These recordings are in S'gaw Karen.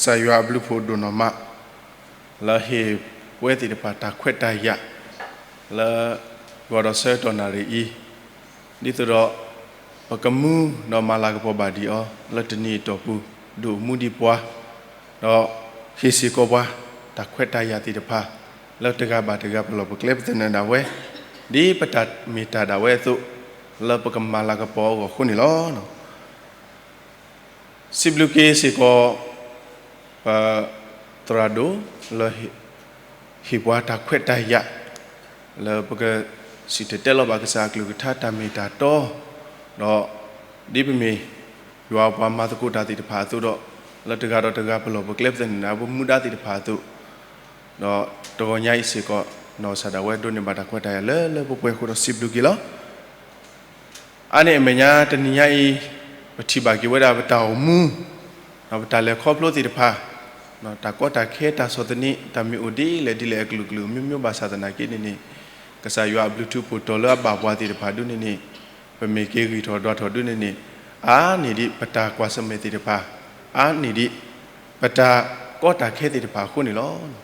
ကစၢ်ယွၤအဘျုးဖှိၣ်ဒိၣ်နီၢ်မး လၢဟ့ၣ်ပဝဲသ့ၣ်တဖၣ်တၢ်ခွဲးတၢ်ယာ် လၢကီၢ်ဒီးဆၢကတီၢ်နၣ်ရံၣ်အံၤ, ဒ်သိးဒီး ပကမူဒီးမၤလၤကပီၤဘၣ်ဒံးအီၤ လၢတနံၤအတီၢ်ပူၤ ဒိၣ်မူဒံးပှၤ, ဒီးဟ့ၣ်စ့ၢ်ကီးပှၤ တၢ်ခွဲးတၢ်ယာ်သ့ၣ်တဖၣ် လၢတဂၤဘၣ်တဂၤပလီၢ်ပကျဲပသနၢၣ်ဒၣ်ဝဲ, ဒ်ပတၢ်မ့ၢ်တၢ်ဒၣ်ဝဲအသိး လၢပကမၤလၤကပီၤအဂီၢ်အဃိန့ၣ်လီၤ. စံးဘျုးက့ၤစ့ၢ်ကီး ပသရၣ်ဒိၣ်လၢ ဟ့ၣ်ပှၤတၢ်ခွဲးတၢ်ယာ် လၢပကစံၣ်တဲၤတဲလီၤဘၣ်ကစၢ်အကလုၢ်ကထါတၢ်မ့ၢ်တၢ်တီ, ဒီးဒ်ပမ့ၢ်ယွၤအပှၤမၤသကိးတၢ်သ့ၣ်တဖၣ်အသိးဒီး လၢတဂၤဒီးတဂၤပလီၢ်ပကျဲပသနၢၣ်ဒၣ်ပမူဒါသ့ၣ်တဖၣ်အသိး, ဒီးတဂီၤညါအံၤစ့ၢ်ကီး နီၢ်ကစၢ်ဒၣ်ဝဲဒိးန့ၢ်ဘၣ်တၢ်ခွဲးတၢ်ယာ်လၢလၢပှဲၤပှဲၤအဃိဒီးစံးဘျုးက့ၤလီၤ. အါန့ၢ်အမဲာ်ညါတနံၤညါအံၤ ပထံၣ်ဘၣ်က့ၤဝဲဒၣ်ပတၢ်အိၣ်မူ, ပတၢ်လဲၤခီဖျိသ့ၣ်တဖၣ်, တၢ်ကီတၢ်ခဲတၢ်ဆီၣ်သနံး တၢ်မ့ၢ်အိၣ်ဒ်လဲၣ်ဒ်လဲၣ်အကလုာ်ကလုာ် မျိုးမျိုး ဘၣ်ဆၣ်သနာ်က့န့ၣ်န့ၣ်, ကစၢ်ယွၤအဘျုးထူးဖှိၣ်တီၤလၢအဘၣ်ပှၤသ့ၣ်တဖၣ်ဒုန့ၣ်န့ၣ်, ပမ့ၢ်က့ၤဂံၢ်ထီၣ်ဒွးထီၣ်ဒုန့ၣ်န့ၣ်, အါန့ၢ်ဒံးပတၢ်ကွၢ်ဆၢၣ်မဲာ်သ့ၣ်တဖၣ်, အါန့ၢ်ဒံး ပတၢ်ကီတၢ်ခဲသ့ၣ်တဖၣ်အဃိန့ၣ်လီၤ.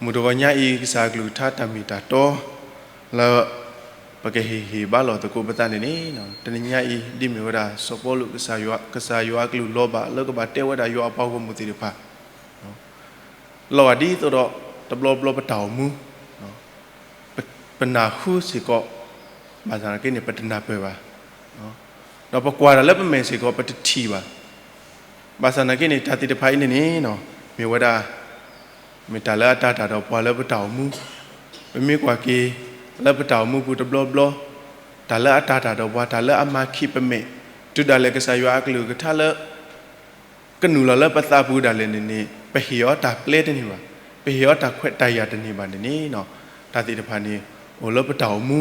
မုၢ်တဂီၤညါအံၤ ကစၢ်အကလုၢ်ကထါတၢ်မ့ၢ်တၢ်တီ လၢပကဟ့ၣ်ဟ့ၣ်ဘါလီၤသကိးပသးန့ၣ်န့ၣ်, တနံၤညါအံၤ ဒ်မ့ၢ်ဝဲဒၣ်စီၤပီလူး ကစၢ်ယွၤ, ကစၢ်ယွၤအကလုၢ်လီၤဘၣ်လၢကဘၣ်တဲဝဲဒၣ်ယွၤအပှၤဂီၢ်မုၢ်သ့ၣ်တဖၣ် လီၤဂာ်ဒ်သိးဒီး တဘျီဘျီပတၢ်အိၣ်မူ, ပ, ပနၢ်ဟူစ့ၢ်ကီး, ဘၣ်ဆၣ်သနာ်က့န့ၣ် ပတနၢ်ပၢၢ်ဘၣ်. ဒီးပကွၢ်တၢ်လၢပမဲာ်စ့ၢ်ကီး ပတထံၣ်ဘၣ်. ဘၣ်ဆၣ်သနာ်က့န့ၣ် တၢ်သ့ၣ်တဖၣ်အံၤန့ၣ်န့ၣ်, မ့ၢ်ဝဲဒၣ် မ့ၢ်တၢ်လၢအတၤတၢ်ဒီးပှၤလၢပတၢ်အိၣ်မူ, ပမ့ၢ်ကွၢ်က့ၤ လၢပတၢ်အိၣ်မူပူၤတဘျီဘျီ, တၢ်လၢအတၤတၢ်ဒီးပှၤ တၢ်လၢအမၤခံးပမဲာ်, တုၤဒၣ်လဲာ်ကစၢ်ယွၤအကလုၢ်ကထါလၢ ကနုာ်လီၤလၢပသးပူၤဒၣ်လဲာ်န့ၣ်န့ၣ် ပဟ့ၣ်အီၤတၢ်ပျဲတန့ၢ်ဘၣ်, ပဟ့ၣ်အီၤတၢ်ခွဲးတၢ်ယာ်တန့ၢ်ဘၣ်န့ၣ်န့ၣ်, တၢ်သ့ၣ်တဖၣ်န့ၣ် အိၣ်လၢပတၢ်အိၣ်မူ,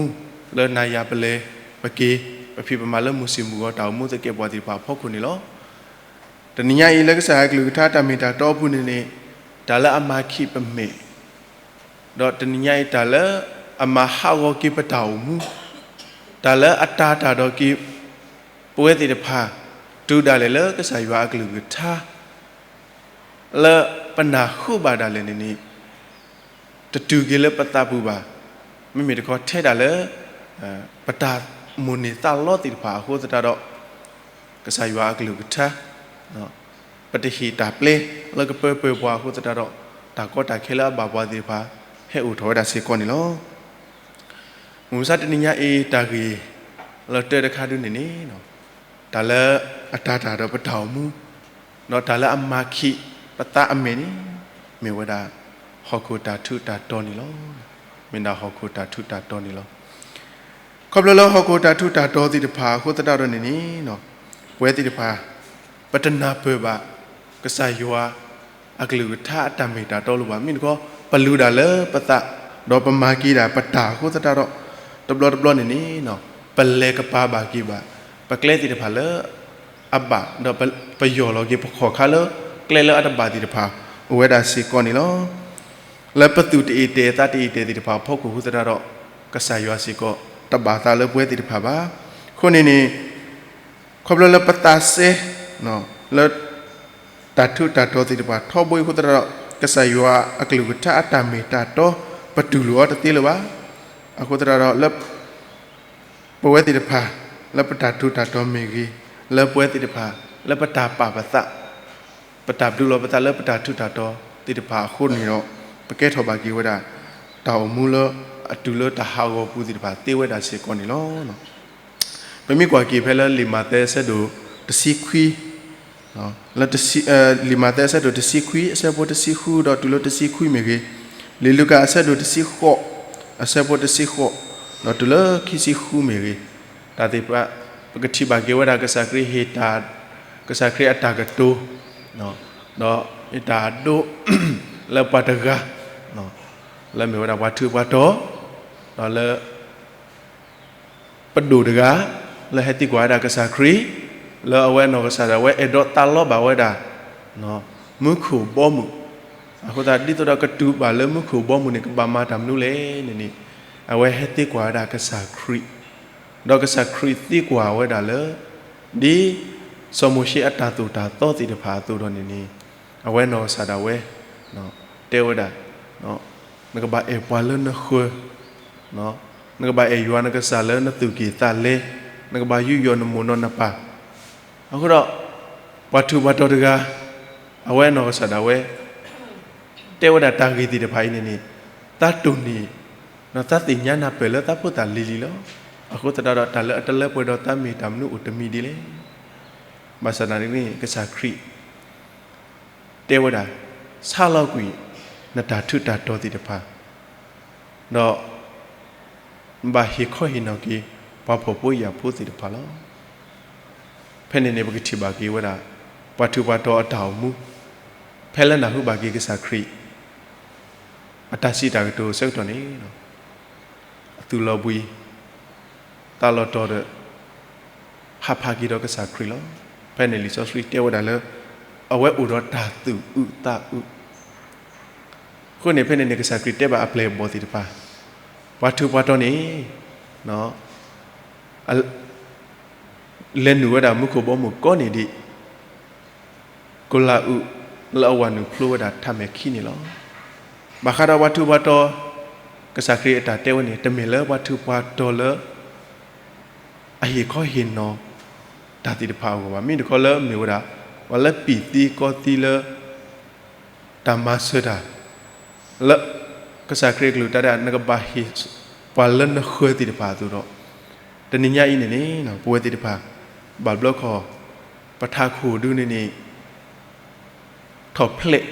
လၢနၤယၤပလဲၤ, ပက့ၤ, ပဖံးပမၤလၢမုၢ်ဆ့ၣ်မုၢ်ဂီၤ တၢ်အိၣ်မူသကဲးပဝးသ့ၣ်တဖၣ်အဖီခိၣ်န့ၣ်လီၤ. တနံၤညါအံၤလၢကစၢ်အကလုၢ်ကထါတၢ်မ့ၢ်တၢ်တီအပူၤန့ၣ်န့ၣ်, တၢ်လၢအမၤခံးပမဲာ်, ဒီးတနံၤညါအံၤတၢ်လၢအမၤဟးဂီၤက့ၤပတၢ်အိၣ်မူ, တၢ်လၢအတၤတၢ်ဒီးက့ၤ ပဝဲသ့ၣ်တဖၣ်, တုၤဒၣ်လဲာ်လၢကစၢ်ယွၤအကလုၢ်ကထါ လၢပနၢ်ဟူဘၣ်ဒၣ်လဲာ်န့ၣ်န့ၣ်, တတုၤက့ၤလၢပသးပူၤဘၣ်. မ့မ့ၢ်တခီထဲဒၣ်လၢ ပတၢ်မိၣ်န့ၢ်သးလီသ့ၣ်တဖၣ်အဃိသတးဒီး, ကစၢ်ယွၤအကလုၢ်ကထါ ပတဟ့ၣ်တၢ်ပျဲလၢကပၢပၢပှၤအဃိသတးဒီး, တၢ်ကီတၢ်ခဲလၢအဘၣ်ပှၤသ့ၣ်တဖၣ် ဟဲအိၣ်ထီၣ်ဝဲဒၣ်စ့ၢ်ကီးန့ၣ်လီၤ. မုၢ်မဆါတနံၤညါအံၤ တၢ်ဂ့ၢ်လၢတၢတခါဒုန့ၣ်န့ၣ်, တၢ်လၢအတၤတၢ်ဒီးပတၢ်အိၣ်မူ, ဒီးတၢ်လၢအမၤခံးပသးအမဲာ်န့ၣ်, မ့ၢ်ဝဲဒၣ် ဟီၣ်ခိၣ်တၢ်ထူးတၢ်တီၤန့ၣ်လီၤ. မ့ၢ်ဒၣ်ဟီၣ်ခိၣ်တၢ်ထူးတၢ်တီၤန့ၣ်လီၤ. ခီဖျိလၢဟီၣ်ခိၣ်တၢ်ထူးတၢ်တီၤသ့ၣ်တဖၣ်အဃိသတးဒီးန့ၣ်န့ၣ်, ပဝဲသ့ၣ်တဖၣ် ပတနၢ်ပၢၢ်ဘၣ် ကစၢ်ယွၤအကလုၢ်ကထါအတၢ်မ့ၢ်တၢ်တီလိၤဘၣ်. မ့ၢ်တခီ ပလူၤဒၣ်လၢပသး, ဒီးပမၤက့ၤဒၣ်ပတၢ်အဃိသတးဒီး, တဘျီတဘျီန့ၣ်န့ၣ်, ပလဲၤကပၤဘၣ်က့ၤဘၣ် ပကျဲသ့ၣ်တဖၣ်လၢအဘၣ်, ဒီးပယီၢ်လီၤက့ၤပခီၣ်ခါလၢကျဲလၢအတဘၣ်သ့ၣ်တဖၣ် အိၣ်ဝဲဒၣ်စ့ၢ်ကီးန့ၣ်လီၤ. လၢပသူၣ်တအ့ၣ်တဲာ်သးတအ့ၣ်တဲာ်သ့ၣ်တဖၣ်အဖီခိၣ်အဃိသတးဒီး, ကစၢ်ယွၤစ့ၢ်ကီး တဘၣ်သးလၢပဝဲသ့ၣ်တဖၣ်ဘၣ်. အဃိန့ၣ်န့ၣ်, ခီဖျိလၢပသးစဲ လၢတၢ်ထူးတၢ်တီၤသ့ၣ်တဖၣ်ထီဘိအဃိသတးဒီး, ကစၢ်ယွၤအကလုၢ်ကထါအတၢ်မ့ၢ်တၢ်တီ ပတူၢ်လိာ်အီၤတသ့လၢၤဘၣ်. အဃိသတးဒီးလၢ ပဝဲသ့ၣ်တဖၣ် လၢပတၢ်ထူးတၢ်တီၤမ့ၢ်ဂ့ၤ, လၢပဝဲသ့ၣ်တဖၣ် လၢပတၢ်ပာ်ပသး, ပတၢ်ဘျုးလီၤပသးလၢပတၢ်ထူးတၢ်တီၤသ့ၣ်တဖၣ်အဃိန့ၣ်ဒီး, ပကဲထီၣ်ဘၣ်က့ၤဝဲဒၣ် တၢ်အိၣ်မူလၢအတုၤလၢတၢ်ဟးဂီၤပူၤသ့ၣ်တဖၣ်သ့ဝဲဒၣ်စ့ၢ်ကီးန့ၣ်လီၤ. ပမ့ၢ်ကွၢ်က့ၤဖဲလၢလံာ်မးသဲအဆၢဒိၣ်တဆံခွံ လံာ်မးသဲအဆၢဒိၣ်တဆံခွံ အဆၢဖိတဆံဃုဒီးတုၤလၢတဆံခွံမ့ၢ်ဂ့ၤ, လံာ်လူၤကၣ်အဆၢဒိၣ်တဆံဃိး အဆၢဖိတဆံဃိး ဒီးတုၤလၢခံဆံဃုမ့ၢ်ဂ့ၤ, တၢ်သ့ၣ်တဖၣ် ပကထံၣ်ဘၣ်က့ၤဝဲဒၣ်ကစၢ်ခရံာ်ဟ့ၣ်တၢ်, ကစၢ်ခရံာ်အတၢ်ကတိၤ, ဒီးတၢ်အဒိ လၢပှၤတဂၤ လၢမ့ၢ်ဝဲဒၣ်ပှၤထူးပှၤတီၤ, ဒီးလၢ ပဒိၣ်တဂၤ လၢဟဲသံကွၢ်ဝဲဒၣ်ကစၢ်ခရံာ်, လၢအဝဲနီၢ်ကစၢ်ဒၣ်ဝဲအဲၣ်ဒိးသးလီဘၣ်ဝဲဒၣ် မူခိၣ်ဘီမုၢ်, အဃိသတးဒ်သိးဒီးကတုၤဘၣ်လၢမူခိၣ်ဘီမုၢ်န့ၣ် ကဘၣ်မၤတၢ်မနုၤလဲၣ်န့ၣ်န့ၣ်, အဝဲဟဲသံကွၢ်ဝဲဒၣ်ကစၢ်ခရံာ်, ဒီးကစၢ်ခရံာ်သံကွၢ်ဝဲဒၣ်လၢ ဒ်စီၤမိၤၡ့အတၢ်သိၣ်တၢ်သီသ့ၣ်တဖၣ်အသိးဒီးန့ၣ်န့ၣ်, အဝဲနီၢ်ကစၢ်ဒၣ်ဝဲ တဲဝဲဒၣ်, နကဘၣ်အဲၣ်ပှၤလၢနဃၢၤ, နကဘၣ်အဲၣ်ယွၤနကစၢ်လၢနသူၣ်ကံၢ်သးလဲ, နကဘၣ်ယူးယီၣ်နမိၢ်နီၢ်နပၢ်. အဃိဒီး ပှၤထူးပှၤတီၤတဂၤ အဝဲနီၢ်ကစၢ်ဒၣ်ဝဲ တဲဝဲဒၣ်တၢ်ဂ့ၢ်သ့ၣ်တဖၣ်အံၤန့ၣ်န့ၣ် သးတိၢ်န့ၢ် သးသ့ၣ်ညါနၢ်ပၢၢ်လၢသးဖိသၣ်လံၤလံၤလီၤ. အဃိသတးဒီး တၢ်လၢအတလၢပှဲၤဒီးသးမ့ၢ်တၢ်မနုၤအိၣ်တမံၤဒ်လဲၣ်. ဘၣ်ဆၣ်သနာ်က့န့ၣ် ကစၢ်ခရံာ် တဲဝဲဒၣ်, ဆါလီၤကွံာ် နတၢ်ထူးတၢ်တီၤသ့ၣ်တဖၣ်, ဒီး ဘၣ်ဟ့ၣ်ခီဟ့ၣ်နီၤက့ၤ ပှၤဖှီၣ်ဖိယာ်ဖိသ့ၣ်တဖၣ်လီၤ. ဖဲန့ၣ်န့ၣ် ပကထံၣ်ဘၣ်က့ၤဝဲဒၣ် ပှၤထူးပှၤတီၤအတၢ်အိၣ်မူ, ဖဲလၢနၢ်ဟူဘၣ်က့ၤကစၢ်ခရံာ် အတၢ်စံးတၢ်ကတိၤအဆၢကတီၢ်န့ၣ် အသူၣ်လီၤဘှံး သးလီၤတီၤဒီး ဟးဖးက့ၤဒီးကစၢ်ခရံာ်လီၤ. ဖဲန့ၣ်လံာ်စီဆှံတဲဝဲဒၣ်လၢ အဝဲအိၣ်ဒီးတၢ်သူၣ်အုးသးအုး. အဃိန့ၣ်ဖဲန့ၣ်န့ၣ် ကစၢ်ခရံာ်တဲဘၣ်အပျဲၢ်အဘီၣ်သ့ၣ်တဖၣ်, ပှၤထူးပှၤတီၤန့ၣ် လဲၤနုာ်ဝဲဒၣ်မူခိၣ်ဘီမုၢ်ကိးနံၤဒဲး ကိလၤအုး လၢအဝၤနုာ်ဖျိဝဲဒၣ်ထးမဲာ်ခံန့ၣ်လီၤ. ဘၣ်ဃးဒီးပှၤထူးပှၤတီၤ ကစၢ်ခရံာ်အတၢ်တဲဝဲန့ၣ် တမ့ၢ်လၢပှၤထူးပှၤတီၤလၢ အဟ့ၣ်ခီဟ့ၣ်နီၤ တၢ်သ့ၣ်တဖၣ်အဂီၢ်ဘၣ်. မ့ၢ်တခီလၢမ့ၢ်ဝဲဒၣ် ပှၤလၢပံာ်သံကီသံလၢ တၢ်မၤစၢၤတၢ် လၢ ကစၢ်ခရံာ်အကလုၢ်တၢ်ဒၣ် နကဘၣ်ဟ့ၣ် ပှၤလၢနဃၢၤသ့ၣ်တဖၣ်အသိးဒီး တနံၤညါအံၤန့ၣ်န့ၣ် ပဝဲသ့ၣ်တဖၣ် ဘၣ်ဘျီခီ ပထးခိၣ်ဒုန့ၣ်န့ၣ် ထီၣ်ဖျဲး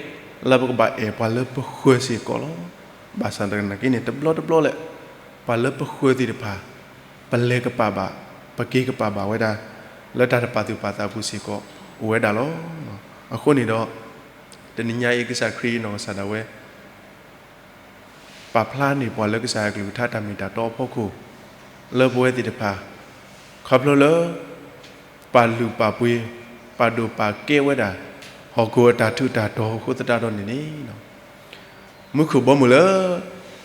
လၢပကဘၣ်အဲၣ်ပှၤလၢပဃၢၤစ့ၢ်ကီးလီၤ. ဘၣ်ဆၣ်သနာ်က့န့ၣ် တဘျီတဘျီလဲၣ် ပှၤလၢပဃၢၤသ့ၣ်တဖၣ် ပလဲၤကပာ်ဘၣ် ပက့ၤကပာ်ဘၣ်ဝဲဒၣ် လၢတၢ်တပာ်သူၣ်ပာ်သးပူၤစ့ၢ်ကီး အိၣ်ဝဲဒၣ်လီၤ. အဃိန့ၣ်ဒီး တနံၤညါအံၤ ကစၢ်ခရံာ်အနီၢ်ကစၢ်ဒၣ်ဝဲ ပာ်ဖျါန့ၢ်ပှၤလၢကစၢ်ယွၤအကလုၢ်ကထါတၢ်မ့ၢ်တၢ်တီအဖီခိၣ် လၢပဝဲသ့ၣ်တဖၣ် ခီဖျိလၢ ပာ်လုၢ်ပာ်ပှ့ၤ ပာ်ဒိၣ်ပာ်ကဲဝဲဒၣ် ဟီၣ်ခိၣ်အတၢ်ထူးတၢ်တီၤအဃိသတးဒီးန့ၣ်န့ၣ် မူခိၣ်ဘီမုၢ်လၢ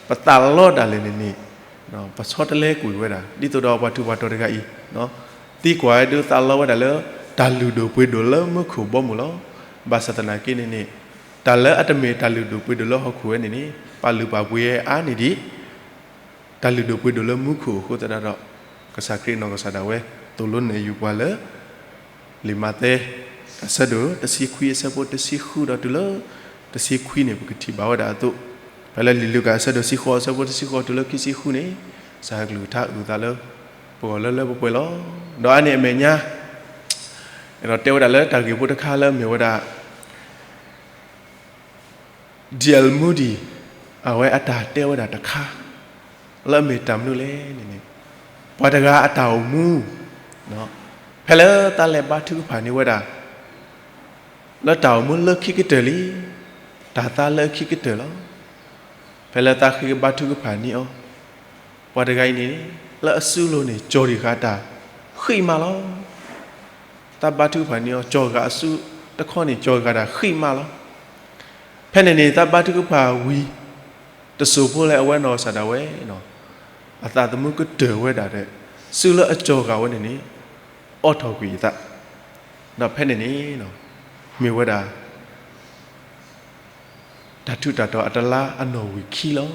ပသးလီဒၣ်လဲာ်န့ၣ်န့ၣ် ပဆီတလဲကွံာ်ဝဲဒၣ် ဒ်သိးဒီးပှၤထူးပှၤတီၤတဂၤအံၤ သံကွၢ်ဝဲဒုးသးလီဝဲဒၣ်လၢ တၢ်လုၢ်ဒိၣ်ပှ့ၤဒိၣ်လၢမူခိၣ်ဘီမုၢ်လီၤ. ဘၣ်ဆၣ်သနာ်က့န့ၣ်န့ၣ် တၢ်လၢအတမ့ၢ်တၢ်လုၢ်ဒိၣ်ပှ့ၤဒိၣ်လၢဟီၣ်ခိၣ်ဝဲန့ၣ်န့ၣ် ပာ်လုၢ်ပာ်ပှ့ၤအါန့ၢ်ဒံး တၢ်လုၢ်ဒိၣ်ပှ့ၤဒိၣ်လၢမူခိၣ်အဃိသတးဒီး ကစၢ်ခရံာ်အနီၢ်ကစၢ်ဒၣ်ဝဲ သိၣ်လိနဲၣ်ယုာ်ပှၤလၢ လံာ်မးသဲ အဆၢဒိၣ်တဆံခွံအဆၢဖိတဆံဃုဒီးတုၤလၢ တဆံခွံန့ၣ် ပကထံၣ်ဘၣ်ဝဲဒၣ်အသိး, ဖဲလၢလံာ်လူၤကၣ်အဆၢဒိၣ်တဆံဃိးအဆၢဖိတဆံဃိးတုၤလၢခံဆံဃုန့ၣ် ကစၢ်ယွၤအကလုၢ်ကထါအုၣ်သးလၢ ပဂီၢ်လၢလၢပှဲၤပှဲၤလီၤ. ဒီးအါန့ၢ်အမဲာ်ညါ အဲၣ်ဒိးတဲဝဲဒၣ်လၢတၢ်ဂ့ၢ်ဖိတခါလၢအမ့ၢ်ဝဲဒၣ် D L Moody အဝဲအတၢ်တဲဝဲဒၣ်တခါ လၢအမ့ၢ်တၢ်မနုၤလဲၣ်န့ၣ်န့ၣ် ပှၤတဂၤအတၢ်အိၣ်မူ ဖဲလၢသးလဲၤဘါထုကဖၣ်န့ၢ်ဝဲဒၣ် လၢတၢ်အိၣ်မူလၢခံကတၢၢ်လံ, တၢ်သါလၢခံကတၢၢ်လီၤ. ဖဲလၢသးဃ့ဘါထုကဖၣ်န့ၢ်အီၤ ပှၤတဂၤအံၤန့ၣ် လၢအစုလိၤန့ၣ် ကၠီၤဒံးဃာ်တၢ်ဃံးမးလီၤ. သးဘါထုကဖၣ်န့ၢ်အီၤ ကၠီၤဂာ်အစုတခီန့ၣ် ကၠီၤဂာ်တၢ်ဃံးမးလီၤ. ဖဲန့ၣ်န့ၣ် သးဘါထုကဖၣ်ဝံၤ တစိၢ်ဖိလၢအဝဲနီၢ်ကစၢ်ဒၣ်ဝဲ အသးသမူကတၢၢ်ဝဲဒၣ်ဒီး စုလၢအကၠီၤဂာ်ဝဲန့ၣ်န့ၣ် အိးထီၣ်ကွံာ်အသး, ဒီးဖဲန့ၣ်န့ၣ် မ့ၢ်ဝဲဒၣ် တၢ်ထူးတၢ်တီၤအတလါအနီၣ်ဝံာ်ခံလီၤ.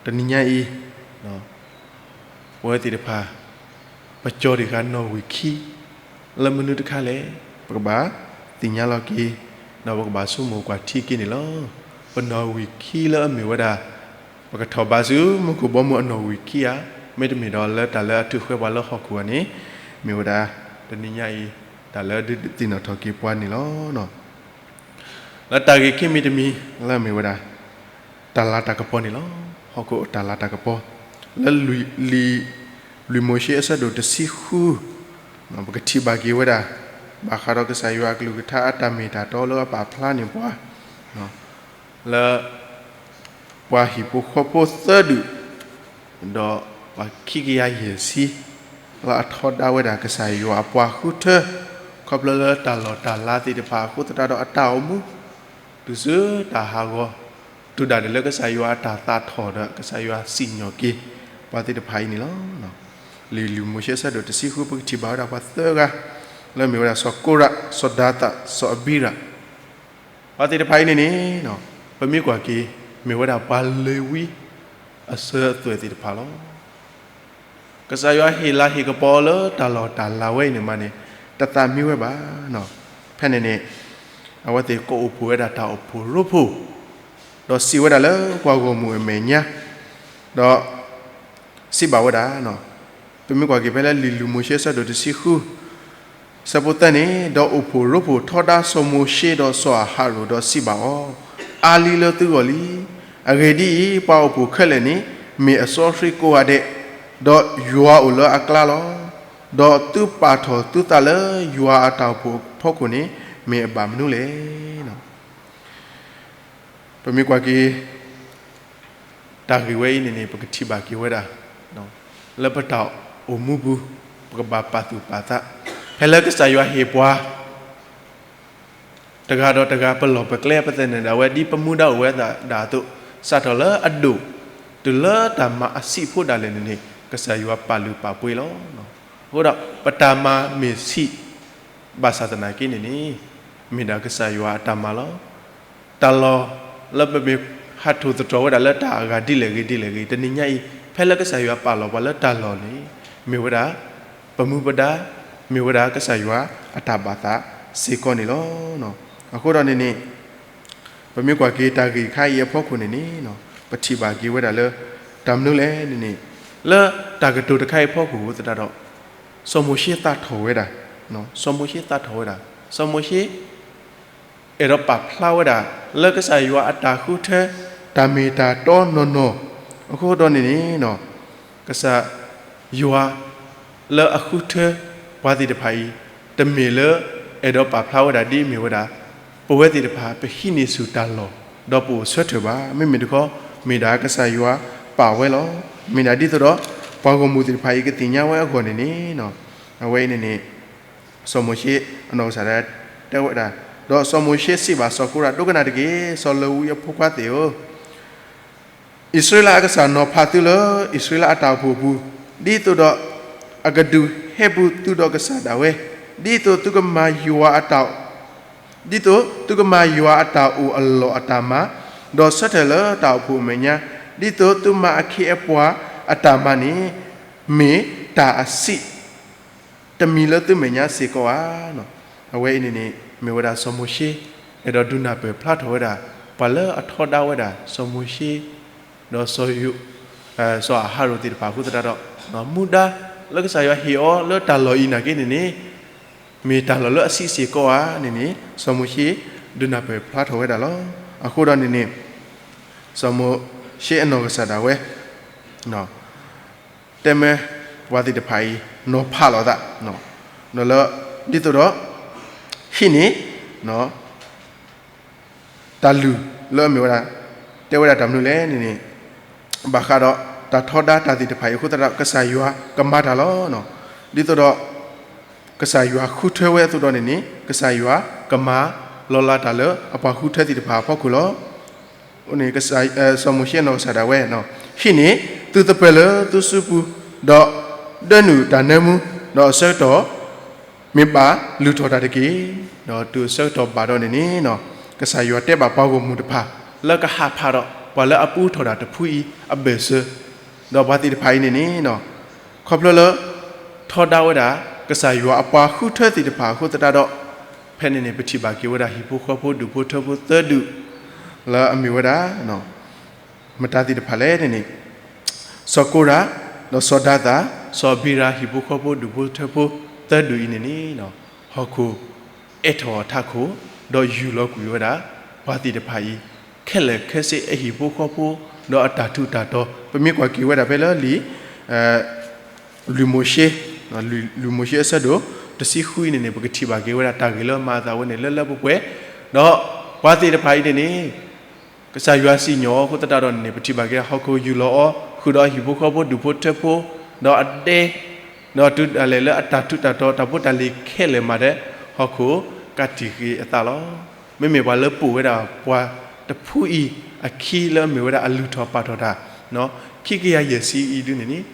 တနံၤညါအံၤ ပဝဲသ့ၣ်တဖၣ် ပကၠီၤဒံးဃာ်နီၣ်ဝံာ်ခံ လၢမနုၤတခါလဲၣ် ပကဘၣ်သ့ၣ်ညါလီၤက့ၤ ဒီးပကဘၣ်ဆိကမိၣ်ကွၢ်ထံက့ၤန့ၣ်လီၤ. ပနီၣ်ဝံာ်ခံလၢအမ့ၢ်ဝဲဒၣ် ပကထီၣ်ဘးဆူမူခိၣ်ဘီမုၢ်အနီၣ်ဝံာ်ခံဧါ, မ့တမ့ၢ်ဒီးလၢတၢ်လၢအထုးဃဲပှၤလၢဟီၣ်ခိၣ်ဧါန့ၣ် မ့ၢ်ဝဲဒၣ် တနံၤညါအံၤ တၢ်လၢဒုးသ့ၣ်နီၣ်ထီၣ်က့ၤပှၤန့ၣ်လီၤ. လၢတၢ်ဂ့ၢ်ခံမံၤတမံၤ လၢအမ့ၢ်ဝဲဒၣ် တၢ်လၤတၢ်ကပီၤန့ၣ်လီၤ. ဟီၣ်ခိၣ်အတၢ်လၤတၢ်ကပီၤ လၢလံာ် လံာ်မိၤၡ့အဆၢဒိၣ်တဆံဃု ပကထံၣ်ဘၣ်က့ၤဝဲဒၣ် ဘၣ်ဃးဒီးကစၢ်ယွၤအကလုၢ်ကထါအတၢ်မ့ၢ်တၢ်တီလၢအပာ်ဖျါန့ၢ်ပှၤ လၢ ပှၤဟံၣ်ဖိဃီဖိသၢဒူၣ် ဒီးပှၤခံကယၤယဲၢ်ဆံ လၢအထီဒါဝဲဒၣ်ကစၢ်ယွၤအပှၤဃုထၢ ခီဖျိလၢတၢ်လီၢ်တၢ်လၤသ့ၣ်တဖၣ်အဃိသတးဒီးအတၢ်အိၣ်မူ တုၤဆူတၢ်ဟးဂီၤ တုၤဒၣ်ဒ်လၢကစၢ်ယွၤအတၢ်သးထီၣ်ဒီးကစၢ်ယွၤစံၣ်ညီၣ်က့ၤ ပှၤသ့ၣ်တဖၣ်အံၤန့ၣ်လီၤ. လံာ် လံာ်မိၤၡ့အဆၢဒိၣ်တဆံဃု ပကထံၣ်ဘၣ်ဝဲဒၣ်ပှၤသၢဂၤ လၢအမ့ၢ်ဝဲဒၣ်စီၤကိရး စီၤဒၤသး စီၤအဘံရး ပှၤသ့ၣ်တဖၣ်အံၤန့ၣ်န့ၣ်, ပမ့ၢ်ကွၢ်က့ၤ မ့ၢ်ဝဲဒၣ်ပှၤလ့ၤဝံအစၢၤအသွဲၣ်သ့ၣ်တဖၣ်လီၤ. ကစၢ်ယွၤဟ့ၣ်လၤဟ့ၣ်ကပီၤလၢတၢ်လီၢ်တၢ်လၤဝဲအံၤန့ၣ်မးန့ၣ်, တသးမံဝဲဘၣ်. ဖဲန့ၣ်န့ၣ်, အဝဲသ့ၣ်ကအိၣ်ဖှိၣ်ဝဲဒၣ်တၢ်အိၣ်ဖှိၣ်ရိဖှိၣ်, ဒီးစံးဝဲဒၣ်လၢပှၤဂီၢ်မုၢ်အမဲာ်ညါ, ဒီး စံးဘၣ်ဝဲဒၣ်, ပမ့ၢ်ကွၢ်က့ၤဖဲလၢလံာ်လွံၢ်မိၤၡ့အဆၢဒိၣ်တဆံဃု ဆၢဖိသၢန့ၣ်, ဒီးအိၣ်ဖှိၣ်ရိဖှိၣ်ထီဒါစီၤမိၤၡ့ဒီးစီၤအၤဟရိၣ်ဒီးစံးဘၣ်အီၤ, အါလံလၢသုဂီၢ်လံ. အဂ့ၢ်ဒ်အံၤ, ပှၤအိၣ်ဖှိၣ်ခဲလၢာ်န့ၣ် မ့ၢ်အစီဆှံကိးဂၤဒဲး, ဒီးယွၤအိၣ်လၢအကျါလီၤ. ဒီးသုပာ်ထီၣ်သုသးလၢယွၤအတၢ်အိၣ်ဖှိၣ်အဖီခိၣ်န့ၣ် မ့ၢ်အဘၣ်မနုၤလဲၣ်. ပမ့ၢ်ကွၢ်က့ၤ တၢ်ဂ့ၢ်ဝဲအံၤန့ၣ်န့ၣ် ပကထံၣ်ဘၣ်က့ၤဝဲဒၣ် လၢပတၢ်အိၣ်မူပူၤ ပကဘၣ်ပာ်သူၣ်ပာ်သး ဖဲလၢကစၢ်ယွၤဟ့ၣ်ပှၤ တဂၤဒီးတဂၤ ပလီၢ်ပကျဲ ပသန့ၤဒၣ်ဝဲ ဒ်ပမူဒါအိၣ်ဝဲဒၣ်အသိး, စးထီၣ်လၢအဒိၣ် တုၤလၢတၢ်မၤအဆံးဖိဒၣ်လဲာ်န့ၣ်န့ၣ် ကစၢ်ယွၤပာ်လုၢ်ပာ်ပှ့ၤလီၤ. အဃိဒီး ပတၢ်မၤမ့ၢ်ဆံး ဘၣ်ဆၣ်သနာ်က့န့ၣ်န့ၣ် မ့ၢ်ဒၣ်ကစၢ်ယွၤအတၢ်မၤလီၤ. တၢ်လီၢ်လၢပမ့ၢ်ဟးထီၣ်သတြီၤဝဲဒၣ်လၢတၢ်အဂၤဒ်လဲၣ်ဂ့ၤဒ်လဲၣ်ဂ့ၤ တနံၤညါအံၤ ဖဲလၢကစၢ်ယွၤပာ်လီၤပှၤလၢတၢ်လီၢ်န့ၣ် မ့ၢ်ဝဲဒၣ် ပမူပဒါ မ့ၢ်ဝဲဒၣ်ကစၢ်ယွၤအတၢ်ဘၣ်သးစ့ၢ်ကီးန့ၣ်လီၤ. အဃိဒီးန့ၣ်န့ၣ် ပမ့ၢ်ကွၢ်က့ၤတၢ်ဂ့ၢ်တခါအံၤအဖီခိၣ်န့ၣ်န့ၣ် ပထံၣ်ဘၣ်က့ၤဝဲဒၣ်လၢ တၢ်မနုၤလဲၣ်န့ၣ်န့ၣ် လၢတၢ်ကတိၤတခါအံၤအဖီခိၣ်အဃိသတးဒီး စီၤမိၤၡ့သးထီၣ်ဝဲဒၣ်, စီၤမိၤၡ့သးထီၣ်ဝဲဒၣ်, စီၤမိၤၡ့ အဲၣ်ဒိးပာ်ဖျါဝဲဒၣ် လၢကစၢ်ယွၤအတၢ်ဃုထၢ တၢ်မ့ၢ်တၢ်တီနီၢ်နီၢ် အဃိဒီးန့ၣ်န့ၣ် ကစၢ်ယွၤ လၢအဃုထၢ ပှၤသ့ၣ်တဖၣ်အံၤ တမ့ၢ်လၢ အဲၣ်ဒိးပာ်ဖျါဝဲဒၣ်ဒ်အမ့ၢ်ဝဲဒၣ် ပဝဲသ့ၣ်တဖၣ် ပဟံးန့ၢ်ဆူၣ်တၢ်လီၢ် ဒီးပအိၣ်ဆၢထၢၣ်ဘၣ်. မ့မ့ၢ်တခီ မ့ၢ်ဒၣ်ကစၢ်ယွၤပာ်ဝဲလီၤ. မ့ၢ်ဒၣ်ဒ်သိးဒီး ပှၤဂီၢ်မုၢ်သ့ၣ်တဖၣ်အံၤ ကသ့ၣ်ညါဝဲအဂီၢ်န့ၣ်န့ၣ် အဝဲအံၤန့ၣ်န့ၣ် စီၤမိၤၡ့အနီၢ်ကစၢ်ဒၣ် တဲဝဲဒၣ်, ဒီးစီၤမိၤၡ့စံးဘၣ်စီၤကိရး, ဒိကနၣ်တက့ၢ်, စီၤလဝံအဖိခွါသ့ၣ်ဧၢ, အံၣ်စရ့လးအကစၢ်နီၤဖးသုလၢ အံၣ်စရ့လးအတၢ်အိၣ်ဖှိၣ်အပူၤ, ဒ်သိးဒီး အကဒုးဟဲပူၤသုဒီးကစၢ်ဒၣ်ဝဲ, ဒ်သိးသုကမၤယွၤအတၢ် ဒ်သိးသုကမၤယွၤအတၢ်အိၣ်အလီၢ်အတၢ်မၤ, ဒီးဆၢထၢၣ်လၢတၢ်အိၣ်ဖှိၣ်အမဲာ်ညါ, ဒ်သိးသုမၤအခ့အပှၤအတၢ်မၤန့ၣ် မ့ၢ်တၢ်အဆံး တမံၤလၢသုမဲာ်ညါစ့ၢ်ကီးဧါ. အဝဲအံၤန့ၣ်န့ၣ် မ့ၢ်ဝဲဒၣ်စီၤမိၤၡ့ အဲၣ်ဒိးဒုးနၢ်ပၢၢ်ဖျါထီၣ်ဝဲဒၣ် ပှၤလၢအထီဒါဝဲဒၣ် စီၤမိၤၡ့ ဒီးစီၤယိ စီၤအၤဟရိၣ်သ့ၣ်တဖၣ်အဃိသတးဒီး မူဒါလၢကစၢ်ယွၤဟ့ၣ်အီၤလၢတၢ်လီၢ်အံၤနာ်က့န့ၣ်န့ၣ် မ့ၢ်တၢ်လီၢ်လၢအဆံးစ့ၢ်ကီးဧါန့ၣ်န့ၣ် စီၤမိၤၡ့ ဒုးနၢ်ပၢၢ်ဖျါထီၣ်ဝဲဒၣ်လီၤ. အဃိဒီးန့ၣ်န့ၣ် စီၤမိၤၡ့အနီၢ်ကစၢ်ဒၣ်ဝဲ တဲမၢပှၤသ့ၣ်တဖၣ်အံၤ နီၤဖးလိာ်သး ဒီးလၢ ဒ်သိးဒီး ဟံးန့ၢ် တၢ်လုၢ်လၢအမ့ၢ်ဝဲဒၣ် တဲဝဲဒၣ်တၢ်မနုၤလဲၣ်န့ၣ်န့ၣ် ဘၣ်ဃးဒီးတၢ်ထီဒါတၢ်သ့ၣ်တဖၣ်အံၤအဃိသတးဒီး ကစၢ်ယွၤကမၤတၢ်လီၤ. ဒ်သိးဒီး ကစၢ်ယွၤဃုထၢဝဲအသိးဒီးန့ၣ်န့ၣ် ကစၢ်ယွၤကမၤလီၤလးတၢ်လၢအပှၤဃုထၢသ့ၣ်တဖၣ်အဖီခိၣ်လီၤ. စီၤမိၤၡ့အနီၢ်ကစၢ်ဒၣ်ဝဲ ဟံးန့ၢ်သုသပၢၤလၢသုစုပူၤ, ဒီးဒၢနုာ်တၢ်နၢမူ, ဒီးအဆၢကတီၢ် မ့ၢ်ဘၣ်လုၢ်ထီၣ်တၢ်တက့ၢ်. ဒီးတုၤအဆၢကတီၢ်ဘၣ်ဒီးန့ၣ်န့ၣ် ကစၢ်ယွၤတဲဘၣ်ပှၤဂီၢ်မုၢ်တဖၣ် လၢကဟးဖးဒီး ပှၤလၢအပူထီၣ်တၢ်တဖုအံၤအဘၢၣ်စၢၤ, ဒီးပှၤသ့ၣ်တဖၣ်အံၤန့ၣ်န့ၣ် ခီဖျိလၢ ထီဒါဝဲဒၣ် ကစၢ်ယွၤအပှၤဃုထၢသ့ၣ်တဖၣ်အဃိသတးဒီး ဖဲန့ၣ်န့ၣ် ပထံၣ်ဘၣ်က့ၤဝဲဒၣ်ဟံၣ်ဖိဃီဖိဒူၣ်ဖိထၢဖိသၢဒူၣ် လၢအမ့ၢ်ဝဲဒၣ် မတၤသ့ၣ်တဖၣ်လဲၣ်န့ၣ်န့ၣ် စီၤကိရး, ဒီးစီၤဒၤသၣ်, စီၤအဘံရၤ ဟံၣ်ဖိဃီဖိဒူၣ်ဖိထၢဖိသၢဒူၣ်အံၤန့ၣ်န့ၣ် ဟီၣ်ခိၣ်အဲၣ်ထီၣ်အထးခိၣ် ဒီးယူၢ်လီၤကွံာ်ဝဲဒၣ် ပှၤသ့ၣ်တဖၣ်အံၤ ခဲလၢာ်ခဲဆ့အဟံၣ်ဖိဃီဖိ ဒီးအတၢ်ထူးတၢ်တီၤ ပမ့ၢ်ကွၢ်က့ၤဝဲဒၣ်ဖဲလၢလံာ် လွံၢ်မိၤၡ့, လွံၢ်မိၤၡ့အဆၢဒိၣ် တဆံဃုအံၤန့ၣ်န့ၣ် ပကထံၣ်ဘၣ်က့ၤဝဲဒၣ်တၢ်ဂ့ၢ်လၢမၤအသးဝဲန့ၣ်လၢလၢပှဲၤပှဲၤ, ဒီးပှၤသ့ၣ်တဖၣ်အံၤန့ၣ်န့ၣ် ကစၢ်ယွၤစံၣ်ညီၣ်အီၤအဃိသတးဒီးန့ၣ်န့ၣ် ပထံၣ်ဘၣ်က့ၤဒၣ်ဟီၣ်ခိၣ်ယူၢ်လီၤအီၤ ဃုာ်ဒီးအဟံၣ်ဖိဃီဖိဒူၣ်ဖိထၢဖိ ဒီးအဒဲ ဒီးတုၤဒၣ်လဲာ်လၢအတၢ်ထူးတၢ်တီၤတၢ်ဖိတၢ်လံၤခဲလၢာ်မးဒီး ဟီၣ်ခိၣ်ကးတံာ်ဃ့အသးလီၤ. မ့မ့ၢ်ပှၤလၢပိာ်ဝဲဒၣ်ပှၤတဖုအံၤအခံလၢအမ့ၢ်ဝဲဒၣ်အလုၢ်ထီၣ်ပာ်ထီၣ်တၢ် ခံကယၤယဲၢ်ဆံအံၤဒုန့ၣ်န့ၣ်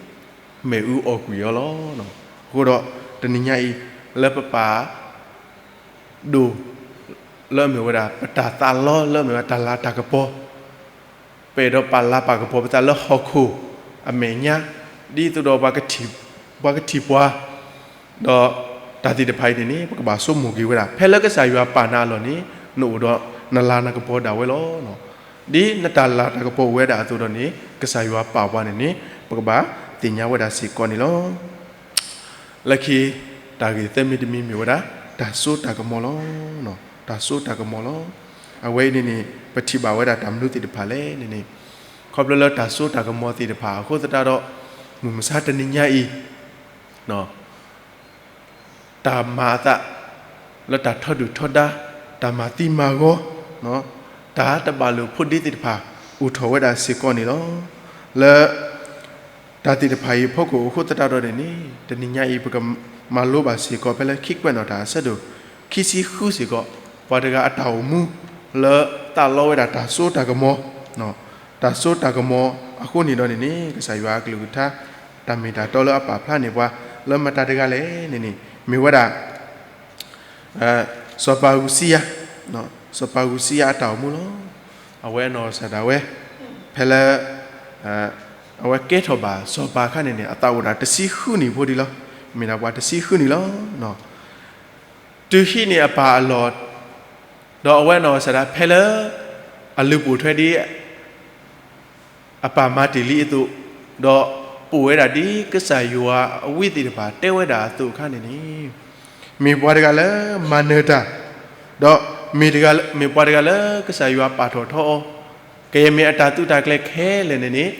မ့ၣ်အူအီၣ်ကွံာ်အီၤလီၤ. အဃိဒီးတနံၤညါအံၤ လၢပပာ်ဒိၣ် လၢအမ့ၢ်ဝဲဒၣ် ပတၢ်သးလီ လၢအမ့ၢ်ဝဲဒၣ်တၢ်လၤတၢ်ကပီၤ, ပအဲၣ်ဒိးပာ်လၤပာ်ကပီၤပသးလၢဟီၣ်ခိၣ်အမဲာ်ညါ, ဒ်သိးဒီးပှၤကထံၣ်, ပှၤကထံၣ်ပှၤ, ဒီးတၢ်သ့ၣ်တဖၣ်အံၤန့ၣ်န့ၣ် ပကဘၣ်ဆိကမိၣ်က့ၤဝဲဒၣ် ဖဲလၢကစၢ်ယွၤပာ်နၤအလီၢ်န့ၣ် နအိၣ်ဒီးနလၤနကပီၤဒၣ်ဝဲလီၤ. ဒ်နတၢ်လၤတၢ်ကပီၤအိၣ်ဝဲဒၣ်အသိးဒီးန့ၣ် ကစၢ်ယွၤပာ်ပှၤန့ၣ်န့ၣ် ပကဘၣ်သ့ၣ်ညါဝဲဒၣ်စ့ၢ်ကီးန့ၣ်လီၤ. လၢခံ တၢ်ဂ့ၢ်သၢမံၤတမံၤမ့ၢ်ဝဲဒၣ် တၢ်စိတၢ်ကမီၤလီၤ. တၢ်စိတၢ်ကမီၤလီၤ. အဝဲအံၤန့ၣ်န့ၣ် ပထံၣ်ဘၣ်ဝဲဒၣ်တၢ်မနုၤသ့ၣ်တဖၣ်လဲၣ်န့ၣ်န့ၣ်, ခီဖျိလၢတၢ်စိတၢ်ကမီၤသ့ၣ်တဖၣ်အဃိသတးဒီး မုၢ်မဆါတနံၤညါအံၤ တၢ်မၤအသး လၢတၢ်ထီဒုၣ်ထီဒါ, တၢ်မၤသံမၤဂီၤ, တၢ်တဘၣ်လိာ်ဖိးဒ့သ့ၣ်တဖၣ် အိၣ်ထီၣ်ဝဲဒၣ်စ့ၢ်ကီးန့ၣ်လီၤ. လၢ တၢ်သ့ၣ်တဖၣ်အံၤအဖီခိၣ်အဃိသတးဒီးန့ၣ်န့ၣ် တနံၤညါအံၤ ပကမၤလိဘၣ်စ့ၢ်ကီးဖဲလၢခံကွဲးနီၣ်တၢ်အဆၢဒိၣ် ခံဆံဃုစ့ၢ်ကီး, ပှၤတဂၤအတၢ်အိၣ်မူ လၢသးလီဝဲဒၣ်တၢ်စိတၢ်ကမီၤ, တၢ်စိတၢ်ကမီၤအဃိန့ၣ်ဒီးန့ၣ်န့ၣ် ကစၢ်ယွၤအကလုၢ်ကထါ တၢ်မ့ၢ်တၢ်တီလၢအပာ်ဖျါန့ၢ်ပှၤ လၢမတၤတဂၤလဲၣ်န့ၣ်န့ၣ် မ့ၢ်ဝဲဒၣ် စီၤပၤဧူစံယၤ, စီၤပၤဧူစံယၤအတၢ်အိၣ်မူလီၤ. အဝဲအနီၢ်ကစၢ်ဒၣ်ဝဲ ဖဲလၢ အဝဲကဲထီၣ်ဘၣ်စီၤပၤအခါန့ၣ်န့ၣ် အသးအိၣ်ဒၣ်တဆံဃုနံၣ်ဖိဒံးလီၤ. မ့ၢ်ဒၣ်ပှၤတဆံဃုနံၣ်လီၤ. တုၤဟံးန့ၢ်အပၢ်အလီၢ်, ဒီးအဝဲအနီၢ်ကစၢ်ဒၣ်ဖဲလၢ အလုၢ်ပိာ်ထွဲဒ် အပၢ်မၤတ့ၢ်လံအသိး, ဒီးပိာ်ဝဲဒၣ်ဒ်ကစၢ်ယွၤအဝံသ့ၣ်တဖၣ်တဲဝဲဒၣ်အသိးအခါန့ၣ်န့ၣ်, မ့ၢ်ပှၤတဂၤလၢမၤနၢၤတၢ်, ဒီးမ့ၢ်တဂၤ, မ့ၢ်ပှၤတဂၤလၢကစၢ်ယွၤပာ်ထီၣ်ထီအီၤ, ကယဲၢ်မ့ၢ်အတၢ်သုးတၢ်ကျဲၤခဲလၢာ်န့ၣ်န့ၣ်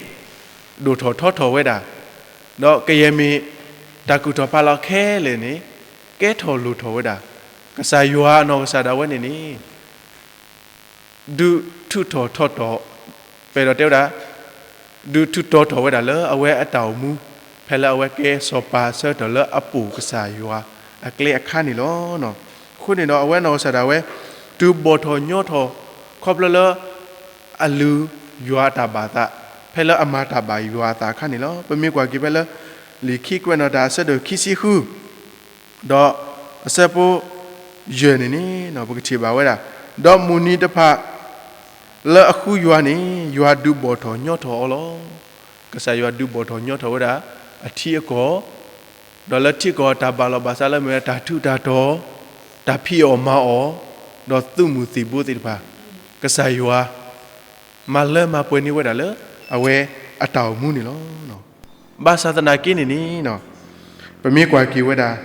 ဒိၣ်ထီၣ်ထီထီၣ်ဝဲဒၣ်, ဒီးကယဲၢ်မ့ၢ်တၢ်ကူၣ်ထီၣ်ဖးလီၤခဲလၢာ်န့ၣ် ကဲထီၣ်လိၣ်ထီၣ်ဝဲဒၣ်, ကစၢ်ယွၤအနီၢ်ကစၢ်ဒၣ်ဝဲန့ၣ်န့ၣ် ဒုးထုးထီၣ်ထီထီၣ်, ပအဲၣ်ဒိးတဲဝဲဒၣ်, ဒုးထုးထီထီၣ်ဝဲဒၣ်လၢအဝဲအတၢ်အိၣ်မူ, ဖဲလၢအဝဲကဲစီၤပၤအဆၢကတီၢ်လၢအပိာ်ကစၢ်ယွၤအကျဲအခါန့ၣ်လီၤ. အဃိန့ၣ်ဒီးအဝဲအနီၢ်ကစၢ်ဒၣ်ဝဲ တုၤဘီၣ်ထီၣ်ညီထီၣ် ခီဖျိလၢ အလုၢ်ယွၤအတၢ်ဘၣ်သး, ဖဲလၢအမၤတၢ်ဘၣ်ယွၤအသးအခါန့ၣ်လီၤ. ပမ့ၢ်ကွၢ်က့ၤဖဲလၢ လံာ်ခံကွဲးနီၣ်တၢ်အဆၢဒိၣ်ခံဆံဃု ဒီးအဆၢဖိယဲၢ်န့ၣ်န့ၣ် ပကထံၣ်ဘၣ်ဝဲဒၣ်, ဒီးမုၢ်နံၤတဖၣ် လၢအဃုယွၤန့ၣ် ယွၤဒုးဘီၣ်ထီၣ်ညီထီၣ်အီၤလီၤ. ကစၢ်ယွၤဒုးဘီၣ်ထီၣ်ညီထီၣ်ဝဲဒၣ် အထံအကီၢ်, ဒီးလၢထံကီၢ်တၢ်ဘၣ်လီၤဘၣ်စးလၢမ့ၢ်ဝဲဒၣ်တၢ်ထူးတၢ်တီၤ, တၢ်ဖံးအီၣ်မၤအီၣ်, ဒီးသုးမုၢ်သံၣ်ဘိသ့ၣ်တဖၣ်, ကစၢ်ယွၤ မၤလၢမၤပှဲၤန့ၢ်ဝဲဒၣ်လၢ အဝဲအတၢ်အိၣ်မူန့ၣ်လီၤ. ဘၣ်ဆၣ်သနာ်က့န့ၣ်န့ၣ် ပမ့ၢ်ကွၢ်က့ၤဝဲဒၣ်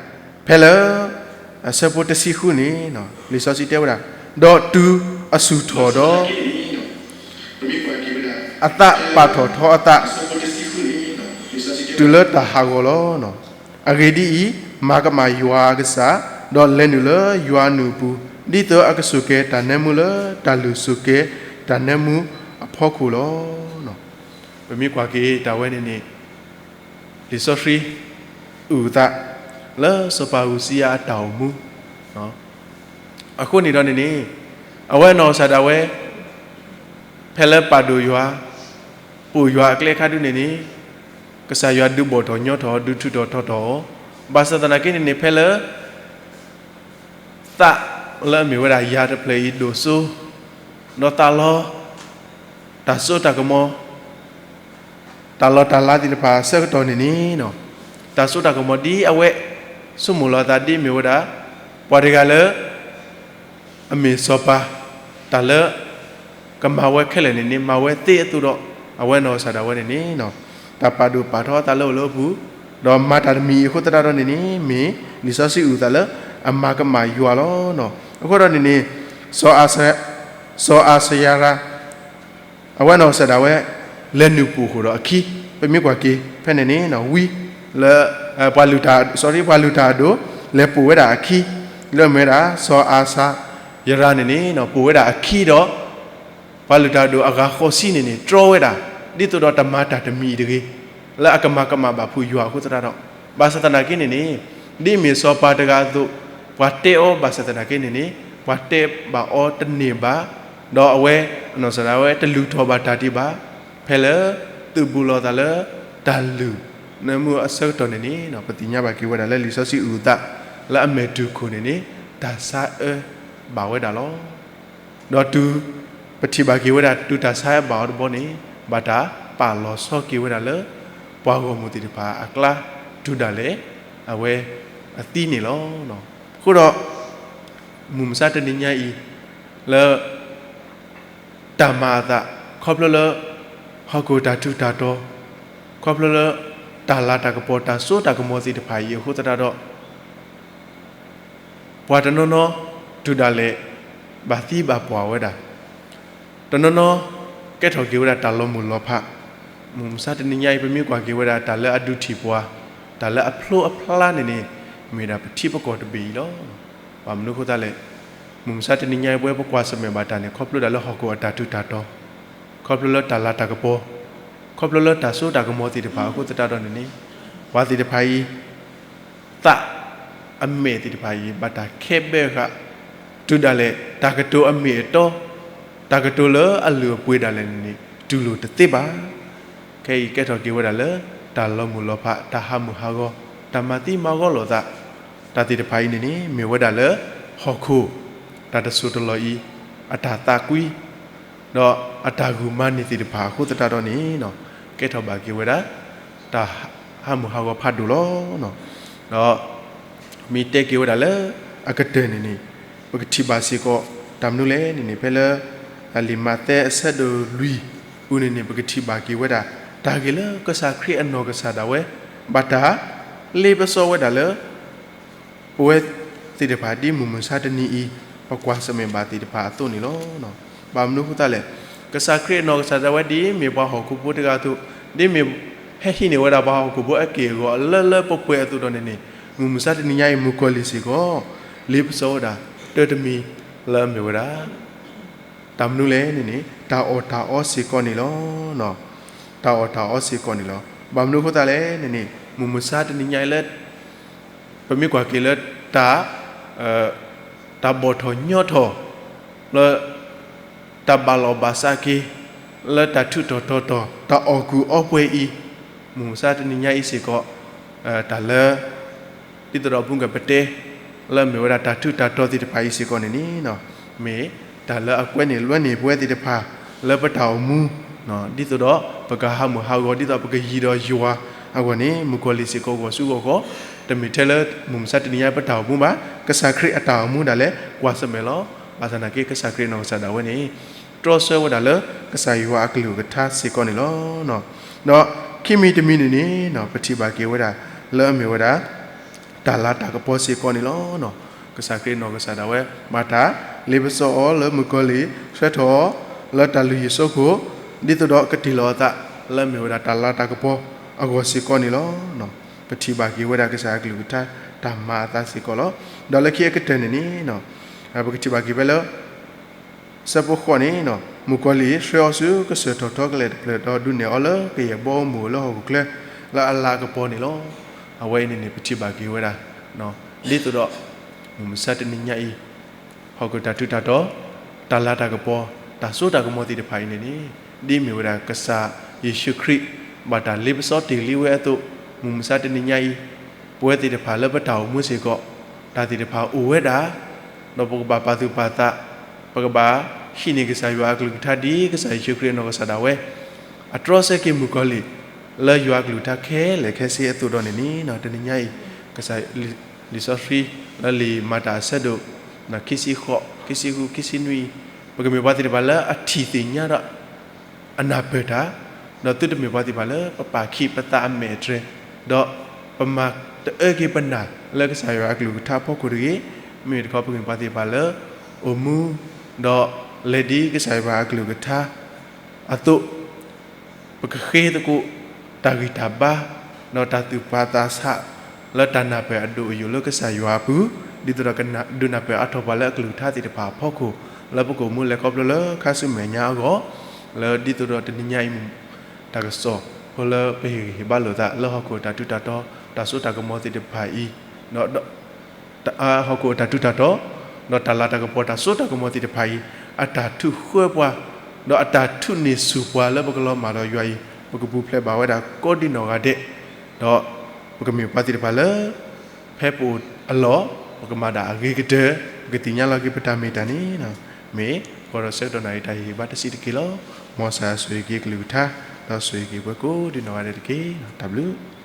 ဖဲလၢ အဆၢဖိတဆံဃုန့ၣ် လံာ်စီဆှံတဲဝဲဒၣ်, ဒီးတုၤအဆူၣ်ထီၣ်ဒီး အသးပာ်ထီၣ်ထီအသး တုၤလၢတၢ်ဟးဂီၤလီၤ. အဂ့ၢ်ဒ်အံၤ, မၤကမၣ်ယွၤအကစၢ်, ဒီးလဲၤနုာ်လၢယွၤအနုာ်အပူၤ, ဒ်သိးအကဆိၣ်ကဲၤတၢ်နၢမူလၢတၢ်လုၢ်ဆိၣ်ကဲၤတၢ်နၢမူအဖီခိၣ်လီၤ. ပမ့ၢ်ကွၢ်က့ၤတၢ်ဝဲန့ၣ်န့ၣ် လံာ်စီဆှံအုၣ်အသး လၢစီၤပၤဧူစံယၤအတၢ်အိၣ်မူ အဃိန့ၣ်ဒီးန့ၣ်န့ၣ် အဝဲအနီၢ်ကစၢ်ဒၣ်ဝဲ ဖဲလၢပာ်ဒိၣ်ယွၤ ပိာ်ယွၤအကျဲအခါဒုန့ၣ်န့ၣ် ကစၢ်ယွၤဒုးဘီၣ်ထီၣ်ညီထီၣ် ဒုးထုးထီၣ်ထီထီၣ်အီၤ, ဘၣ်ဆၣ်သနာ်က့န့ၣ်န့ၣ် ဖဲလၢ သးလၢအမ့ၢ်ဝဲဒၣ်ယၤတဖျၢၣ်အံၤဒိၣ်စိ ဒီးသးလီ တၢ်စိတၢ်ကမီၤ တၢ်လီၢ်တၢ်လၤသ့ၣ်တဖၣ်အဆၢကတီၢ်န့ၣ်န့ၣ် တၢ်စိတၢ်ကမီၤဒ်အဝဲ ဆိကမိၣ်လီၤအသးဒ်မ့ၢ်ဝဲဒၣ် ပှၤတဂၤလၢ အမ့ၢ်စီၤပၤ တၢ်လၢ ကမၤဝဲခဲလၢာ်န့ၣ်န့ၣ် မၤဝဲသ့အသိးဒီး အဝဲနီၢ်ကစၢ်ဒၣ်ဝဲန့ၣ်န့ၣ် တၢ်ပာ်ဒိၣ်ပာ်ထီအသးလၢအအိၣ်လၢအပူၤ ဒီးမၤတၢ်တမံၤအံၤအဃိသတးဒီးန့ၣ်န့ၣ် မ့ၢ်လံာ်စီဆှံအုၣ်သးလၢ အမၤကမၣ်ယွၤလီၤ. အဃိဒီးန့ၣ်န့ၣ် စီၤအၤစရၤ အဝဲနီၢ်ကစၢ်ဒၣ်ဝဲ လဲၤနုာ်ပိာ်ဃုာ်ဒီးအခံ ပမ့ၢ်ကွၢ်က့ၤ ဖဲန့ၣ်န့ၣ် ဝံ လၢ ပှၤလုၢ်တၢ် sorry ပှၤလုၢ်တၢ်အဒိၣ် လဲၤပိာ်ဝဲဒၣ်အခံ လၢအမ့ၢ်ဝဲဒၣ် စီၤအၤစရၤန့ၣ်န့ၣ် ပိာ်ဝဲဒၣ်အခံဒီး ပှၤလုၢ်တၢ်အဒိၣ်အဂၤဃိးဆံန့ၣ်န့ၣ် တြီဝဲဒၣ် ဒ်သိးဒီးတမၤတၢ်တမံၤအံၤတဂ့ၤ လၢအကမၤကမၣ်ဘၣ်ဖုးယွၤအဃိသတးဒီး ဘၣ်ဆၣ်သနာ်က့န့ၣ်န့ၣ် ဒ်မ့ၢ်စီၤပၤတဂၤအသိး ပှၤတဲအီၤဘၣ်ဆၣ်သနာ်က့န့ၣ်န့ၣ် ပှၤတဲဘၣ်အီၤတန့ၢ်ဘၣ် ဒီးအဝဲ အနီၢ်ကစၢ်ဒၣ်ဝဲတလုၢ်ထီၣ်ဘၣ်တၢ်ဒံးဘၣ် ဖဲလၢ သုးဘူးလိာ်သးလၢ တၢ်လုၢ် နၢမူအဆၢကတီၢ်န့ၣ်န့ၣ် ပသ့ၣ်ညါဘၣ်က့ၤဝဲဒၣ်လၢလံာ်စီဆှံအုၣ်အသး လၢအမဲာ်တူၢ်ခိၣ်န့ၣ်န့ၣ် တၢ်ဆါအၢဘၣ်ဝဲဒၣ်လီၤ. ဒီးတုၤပထံၣ်ဘၣ်က့ၤဝဲဒၣ် တုၤတၢ်ဆါအဘၣ်အီၤတဘျီန့ၣ် ဘၣ်တၢ်ပာ်လီၤဆီက့ၤဝဲဒၣ်လၢပှၤဂီၢ်မုၢ်သ့ၣ်တဖၣ်အကျါ တုၤဒၣ်လဲာ်အဝဲအသံန့ၣ်လီၤ. အဃိဒီး မုၢ်မဆါတနံၤညါအံၤ လၢ တၢ်မၤအသး ခီဖျိလၢ ဟီၣ်ခိၣ်တၢ်ထူးတၢ်တီၤ, ခီဖျိလၢ တၢ်လၤတၢ်ကပီၤ တၢ်စိတၢ်ကမီၤသ့ၣ်တဖၣ်အံၤအဃိသတးဒီး ပှၤတနီၤနီၤ တုၤဒၣ်လဲာ် ဘၣ်သံဘၣ်ပှၢ်ဝဲဒၣ်, တနီၤနီၤ ကဲထီၣ်က့ၤဝဲဒၣ်တၢ်လီၤမုၢ်လီၤဖး, မုၢ်မဆါတနံၤညါအံၤ ပမ့ၢ်ကွၢ်က့ၤဝဲဒၣ်တၢ်လၢအဒုးထံၣ်ပှၤ, တၢ်လၢအဖျိအဖျါန့ၣ်န့ၣ် မ့ၢ်ဒၣ်ပထံပကီၢ်တဘ့ၣ်အံၤလီၤ. ဘၣ်မနုၤအဃိသတးလဲၣ်, မုၢ်မဆါတနံၤညါအံၤ ပဝဲပကွၢ်ဆၢၣ်မဲာ်ဘၣ်တၢ်န့ၣ် ခီဖျိဒၣ်လၢဟီၣ်ခိၣ်အတၢ်ထူးတၢ်တီၤ, ခီဖျိလၢတၢ်လၤတၢ်ကပီၤ, ခီဖျိလၢတၢ်စိတၢ်ကမီၤသ့ၣ်တဖၣ်အဃိသတးဒီးန့ၣ်န့ၣ်, ပှၤသ့ၣ်တဖၣ်အံၤ သးအမဲာ်သ့ၣ်တဖၣ်အံၤ ဘၣ်တၢ်ခဲဘၢဃာ်, တုၤဒၣ်လဲာ် တၢ်ကတိၤအမ့ၢ်အတီ, တၢ်ကတိၤလၢအလုၢ်အပှ့ၤဒၣ်လဲာ်န့ၣ်န့ၣ် တူၢ်လိာ်တသ့ဘၣ်. ခဲအံၤကဲထီၣ်က့ၤဝဲဒၣ်လၢ တၢ်လီၤမုၢ်လီၤဖး, တၢ်ဟးမုၢ်ဟးဂီၤ, တၢ်မၤသံမၤဂီၤလိာ်သး, တၢ်သ့ၣ်တဖၣ်အံၤန့ၣ်န့ၣ် မ့ၢ်ဝဲဒၣ်လၢ ဟီၣ်ခိၣ် တၢ်တစိၢ်တလီၢ်အံၤ အတၢ်သးကွံ ဒီးအတၢ်ဂုာ်မၤန့ၢ်သ့ၣ်တဖၣ်အဃိသတးဒီးန့ၣ်, ကဲထီၣ်ဘၣ်က့ၤဝဲဒၣ် တၢ်ဟးမုၢ်ဟးဂီၤဖးဒိၣ်လီၤ. ဒီး မ့ၢ်တဲက့ၤဝဲဒၣ်လၢ အကတၢၢ်န့ၣ်န့ၣ်, ပကထံၣ်ဘၣ်စ့ၢ်ကီး တၢ်မနုၤလဲၣ်န့ၣ်န့ၣ် ဖဲလၢ လံာ်မးသဲအဆၢဒိၣ်လွံၢ်အပူၤန့ၣ်န့ၣ် ပကထံၣ်ဘၣ်က့ၤဝဲဒၣ် တၢ်ဂ့ၢ်လၢကစၢ်ခရံာ်အနီၢ်ကစၢ်ဒၣ်ဝဲ ဘၣ်တၢ် လ့ပစီဝဲဒၣ်လၢ ပဝဲသ့ၣ်တဖၣ်ဒ်မုၢ်မဆါတနံၤအံၤ ပကွၢ်ဆၢၣ်မဲာ်ဘၣ်သ့ၣ်တဖၣ်အသိးန့ၣ်လီၤ. ဘၣ်မနုၤအဃိသတးလဲၣ်, ကစၢ်ခရံာ်အနီၢ်ကစၢ်ဒၣ်ဝဲဒ်အမ့ၢ်ပှၤဟီၣ်ခိၣ်ဖိတဂၤအသိး, ဒ်မ့ၢ်ဟဲဟံးန့ၢ်ဝဲဒၣ်ပှၤဟီၣ်ခိၣ်ဖိအက့ၢ်အဂီၤအလၢလၢပှဲၤပှဲၤအသိးဒီးန့ၣ်န့ၣ်, မုၢ်မဆါတနံၤညါအံၤ မုၣ်ကီၤလံၢ်စ့ၢ်ကီး လ့ပစီဝဲဒၣ် တၢတမံၤလၢအမ့ၢ်ဝဲဒၣ် တၢ်မနုၤလဲၣ်န့ၣ်န့ၣ် တၢ်အီၣ်တၢ်အီစ့ၢ်ကီးန့ၣ်လီၤ. တၢ်အီၣ်တၢ်အီစ့ၢ်ကီးန့ၣ်လီၤ. ဘၣ်မနုၤအဃိသတးလဲၣ်န့ၣ်န့ၣ် မုၢ်မဆါတနံၤညါအံၤလၢ ပမ့ၢ်ကွၢ်က့ၤလၢတၢ် တၢ်ဘီၣ်ထီၣ်ညီထီၣ် လၢ တၢ်ဘၣ်လီၢ်ဘၣ်စးက့ၤ လၢတၢ်ထူးထီၣ်တီၤတီၤ တၢ်အီၣ်ကူၣ်အီပှဲၤအံၤ, မုၢ်မဆါတနံၤညါအံၤစ့ၢ်ကီး တၢ်လၢ ဒ်သိးဒီးပူၤကပတဲ လၢအမ့ၢ်ဝဲဒၣ်တၢ်ထူးတၢ်တီၤသ့ၣ်တဖၣ်အံၤစ့ၢ်ကီးန့ၣ်န့ၣ် မ့ၢ်တၢ်လၢအကွဲန့ၢ်လွဲန့ၢ်ပဝဲသ့ၣ်တဖၣ် လၢပတၢ်အိၣ်မူ ဒ်သိးဒီးပကဟးမုၢ်ဟးဂီၤ ဒ်သိးပကယံၤဒီးယွၤအဂီၢ်န့ၣ် မုၣ်ကီၤလံၢ်စ့ၢ်ကီးဂီၤဆူဂီၤဃီ တမ့ၢ်ထဲလၢမုၢ်မဆါတနံၤညါပတၢ်အိၣ်မူဘၣ်, ကစၢ်ခရံာ်အတၢ်အိၣ်မူဒၣ်လဲာ် ကွၢ်ဆၢၣ်မဲာ်လီၤ. ဘၣ်ဆၣ်သနာ်က့ ကစၢ်ခရံာ်အနီၢ်ကစၢ်ဒၣ်ဝဲန့ၣ် တြီဆၢဝဲဒၣ်လၢကစၢ်ယွၤအကလုၢ်ကထါစ့ၢ်ကီးန့ၣ်လီၤ. ဒီးခံမံၤတမံၤန့ၣ်န့ၣ် ပထံၣ်ဘၣ်က့ၤဝဲဒၣ် လၢအမ့ၢ်ဝဲဒၣ် တၢ်လၤတၢ်ကပီၤစ့ၢ်ကီးန့ၣ်လီၤ. ကစၢ်ခရံာ်အနီၢ်ကစၢ်ဒၣ်ဝဲ ဘၣ်တၢ်လ့ပစီအီၤလၢမုၣ်ကီၤလံၢ် ဆှၢထီၣ်အီၤ လၢတၢ်လုၢ်ဟံၣ်စိခိၣ် ဒ်သိးဒီးကတ့ၢ်လီၤအသး လၢအမ့ၢ်ဝဲဒၣ်တၢ်လၤတၢ်ကပီၤအဂီၢ်စ့ၢ်ကီးန့ၣ်လီၤ. ပထံၣ်ဘၣ်က့ၤဝဲဒၣ်ကစၢ်အကလုၢ်ကထါ တၢ်မၤအသးစ့ၢ်ကီးလီၤ. ဒီးလၢခံအကတၢၢ်န့ၣ်န့ၣ် ပကထံၣ်ဘၣ်က့ၤဖဲလၢ ဆၢဖိဃိးန့ၣ် မုၣ်ကီၤလံၢ်ဆှၢအီၤဆူကစၢၢ်ထီၣ်ထီကလဲာ်တဖျၢၣ် ဒီးဒုးနဲၣ်အီၤလၢကယဲၢ်ဘီအမူးလၢဟီၣ်ခိၣ်ချၢ လၢအလၤကပီၤန့ၣ်လီၤ. အဝဲအံၤန့ၣ်န့ၣ် ပထံၣ်ဘၣ်က့ၤဝဲဒၣ် ဒ်သိးဒီး မုၢ်မဆါတနံၤညါအံၤ ဟီၣ်ခိၣ်တၢ်ထူးတၢ်တီၤ တၢ်လၤတၢ်ကပီၤ တၢ်စိတၢ်ကမီၤသ့ၣ်တဖၣ်အံၤန့ၣ်န့ၣ် ဒ်မ့ၢ်ဝဲဒၣ်ကစၢ်ယ့ၣ်ၡူးခရံာ် ဘၣ်တၢ်လ့ပစီတ့ၢ်လံဝဲအသိး မုၢ်မဆါတနံၤညါအံၤ ပဝဲသ့ၣ်တဖၣ်လၢပတၢ်အိၣ်မူစ့ၢ်ကီး တၢ်သ့ၣ်တဖၣ်အိၣ်ဝဲဒၣ် ဒီးပကဘၣ်ပာ်သူၣ်ပာ်သး ပကဘၣ်ဟံးန့ၢ်ကစၢ်ယွၤအကလုၢ်ကထါဒ်ကစၢ်ယ့ၣ်ၡူးခရံာ်အနီၢ်ကစၢ်ဒၣ်ဝဲ အတြီဆၢက့ၤမုၣ်ကီၤလံၢ် လၢယွၤအကလုၢ်ကထါခဲလၢာ်ခဲဆ့အသိးဒီးန့ၣ်န့ၣ် တနံၤညါအံၤ ကစၢ် လံာ်စီဆှံ လၢလံာ်မၤတၢ်အဆၢဒိၣ် ခံဆံဃိး ခံဆံဃု ခံဆံနွံအံၤ ပကမ့ၢ်ပှၤသ့ၣ်တဖၣ်လၢအထံၣ်သ့ၣ်ညါဒီး အနၢ်ပၢၢ်တၢ် ဒီးသုတမ့ၢ်ပှၤသ့ၣ်တဖၣ်လၢပပာ်ခံးပသးအမဲာ်အတြဲၤ ဒီးပမၤတအၢက့ၤပနၢ်လၢကစၢ်ယွၤအကလုၢ်ကထါအဖီခိၣ်တဂ့ၤ, မ့မ့ၢ်တခီပကမ့ၢ်ပှၤသ့ၣ်တဖၣ်လၢ အိၣ်မူ ဒီးလဲၤဒ်ကစၢ်ယွၤအကလုၢ်ကထါ အသိး ပကဃ့သကိး တၢ်ဂံၢ်တၢ်ဘါ ဒီးတၢ်သူၣ်ပာ်သးဆး လၢတၢ်နၢ်ပၢၢ်အဒိၣ်အယိာ်လၢကစၢ်ယွၤအပူၤ ဒ်သိးဒီးကဒုးနၢ်ပၢၢ်အါထီၣ်ပှၤလၢအကလုၢ်ကထါသ့ၣ်တဖၣ်အဖီခိၣ် လၢပကအိၣ်မူလဲၤခီဖျိလၢခါဆူမဲာ်ညါအဂီၢ် လၢဒ်သိးဒီးတနံၤညါအံၤ တၢ်ကစီၣ် ဖိလၢပဟ့ၣ်ဂံၢ်ဟ့ၣ်ဘါလိာ်သးလၢဟီၣ်ခိၣ်တၢ်ထူးတၢ်တီၤ တၢ်စိတၢ်ကမီၤသ့ၣ်တဖၣ်အံၤ ဒီး ဟီၣ်ခိၣ်အတၢ်ထူးတၢ်တီၤ ဒီးတၢ်လၤတၢ်ကပီၤတၢ်စိတၢ်ကမီၤသ့ၣ်တဖၣ်အံၤ အတၢ်ထုးဃၢပှၤ ဒီးအတၢ်ထုးန့ၢ်ဆူၣ်ပှၤလၢပကလီၤမၢ်ဒီးယွၤအံၤ ပကပူၤဖျဲးဘၣ်ဝဲဒၣ်ကိးဒံနီၢ်ဂၤဒဲး ဒီးပကမ့ၢ်ပှၤသ့ၣ်တဖၣ်လၢ ဖဲပအိၣ်အလီၢ် ပကမၤဒၣ်အဂ့ၤကတၢၢ် ပကသ့ၣ်ညါလီၤက့ၤပတၢ်မ့ၢ်တၢ်န့ၣ် မ့ၢ် ဒီးဆၢကတီၢ်နၣ်ရံၣ်တၢ်ဟ့ၣ်ဂံၢ်ဘါတဆံးတက့ၢ်လီၤ. မ်ကစၢ်ယွၤဆိၣ်ဂ့ၤက့ၤကလုၢ်ကထါ, ဒီးဆိၣ်ဂ့ၤက့ၤပှၤကိးဒံးနီၢ်ဂၤဒဲးတက့ၢ်. တၢ်ဘျုး